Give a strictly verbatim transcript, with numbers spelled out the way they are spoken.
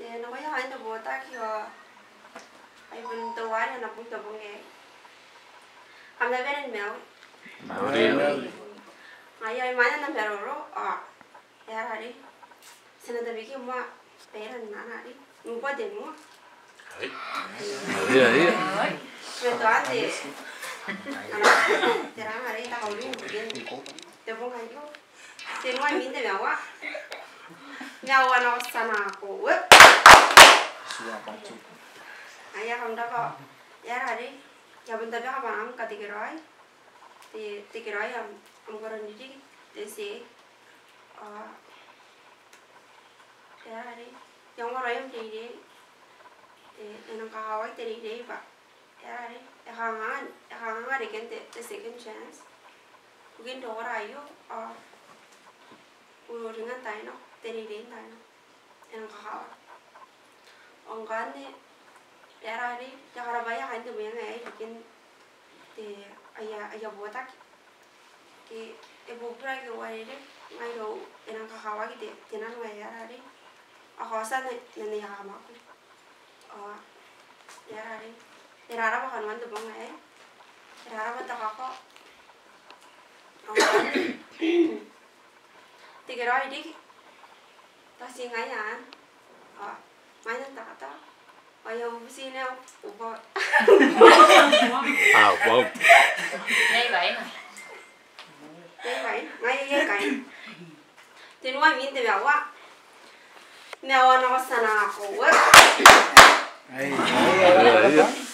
Te nakoia kaain te botaki ao ai bon teuare ana bong te bong aei. Kam na bane ni mauri. Mauri. Ngaia ae imwain ae N na maroro ao e aera arei, ti na tabekia moa baira n anne arei, nubua tenua. Ai. Ai, ai, ai. Matoa te, ana, te rang arei, te kauring ibukin te bong aio. Tenua imwin te maua. Maua nako, ti a nako. Uep. Ngaia, kam rabwa. E aera arei, I a bon tabeka bwa N nang katekeraoi te, tekeraoi am, am koro n ririki te tia. Ao e aera arei, I ongora am reirei. E, e nang kakawaki te reirei bwa e aera arei, e kanganga, e kanganga reken te, te second chance ibukin te ongora aio, ao uringan taina, te reirei n taina e nang kakawaki. Ao ngkanne e aera arei, I a karabwaia kaain te mwenga aei ibukin te, aia, aia botaki. Ke e bubura ke uarereke, ngai irou e nang kakawaki te, te nano ae e aera arei, a kaotia n, n aia kamwakuri. Ao e aera arei, e rarabwa kanoan te bong aei, e rarabwa te kakao. Ao tekeraoi riki, tao ti ngaia anne. Ao imwain ae N na takataka ao I a bubuti naba, uba. Ah, wow. Iai baina. Iai baina. Ngaia iai kaina. Tenua imwin te maua. Maua nako, ti a nako. Uep. Ai. Ai, ai.